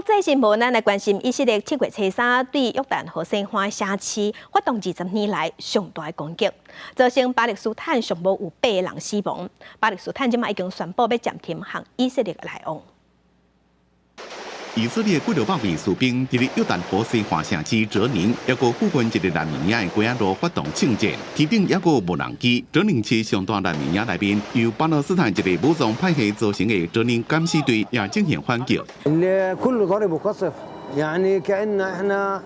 國際新聞，咱來關心以色列7月初三對約旦河西岸城市發動20年來上大的攻擊，造成巴勒斯坦上無有八个人死亡。巴勒斯坦這馬已經宣布欲暫停向以色列來往。以色列幾落百位士兵佇咧約旦河西岸城市哲寧，抑閣附近一个難民營的街仔路發動聖戰，天頂抑閣有無人機。哲寧市上大難民營內面，由巴勒斯坦一个武裝派系組成的哲寧敢死隊也進行反擊。 كله ضرب وقصف يعني كأن احنا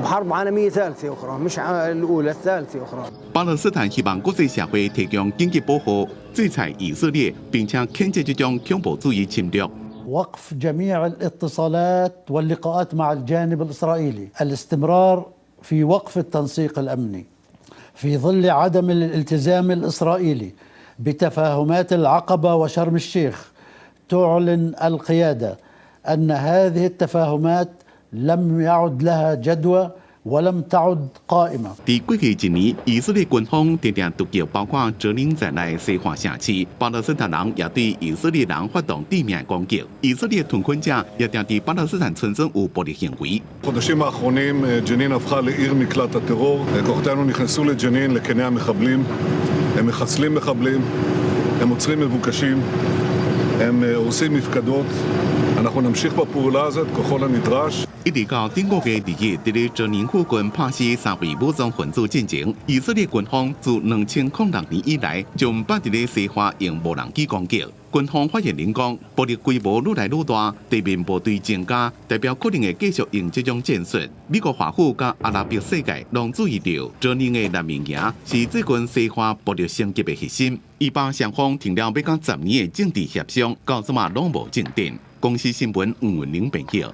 بحرب عالمية ثالثة أخرى مش الأولى الثالثة أخرى。巴勒斯坦希望國際社會提供緊急保護，制裁以色列，並且譴責這種恐怖主義侵略。 وقف جميع الاتصالات واللقاءات مع الجانب الإسرائيلي، الاستمرار في وقف التنسيق الأمني في ظل عدم الالتزام الإسرائيلي بتفاهمات العقبة وشرم الشيخ. تعلن القيادة أن هذه التفاهمات لم يعد لها جدوى ولم تعد قائمة。佇過去一年，以色列軍方定定突擊包括哲寧在內西岸城市，巴勒斯坦人也對以色列人發動致命攻擊。以色列屯墾者也定佇巴勒斯坦村莊有暴力行為。 בחודשים האחרונים ג'נין הפכה לעיר מקלט הטרור. כוחותינו נכנסו לג'נין, לקני המחבלים. הם מחסלים מחבלים, הם עוצרים מבוקשים, הם הורסים מפקדות. אנחנו נמשיך בפעולה הזאת ככל הנדרש. 一直到頂個月2日，佇咧哲寧附近拍死三位武裝分子進前，以色列軍方自2006年以來，就毋捌佇咧西岸用無人機攻擊。軍方發言人講，暴力規模愈來愈大，地面部隊增加，代表可能會繼續用這種戰術。美國華府佮阿拉伯世界攏注意著，哲寧的難民營是最近西岸暴力升級的核心。以巴雙方停了欲到10年的政治協商，到這馬攏無進展。公視新聞吳文玲編譯。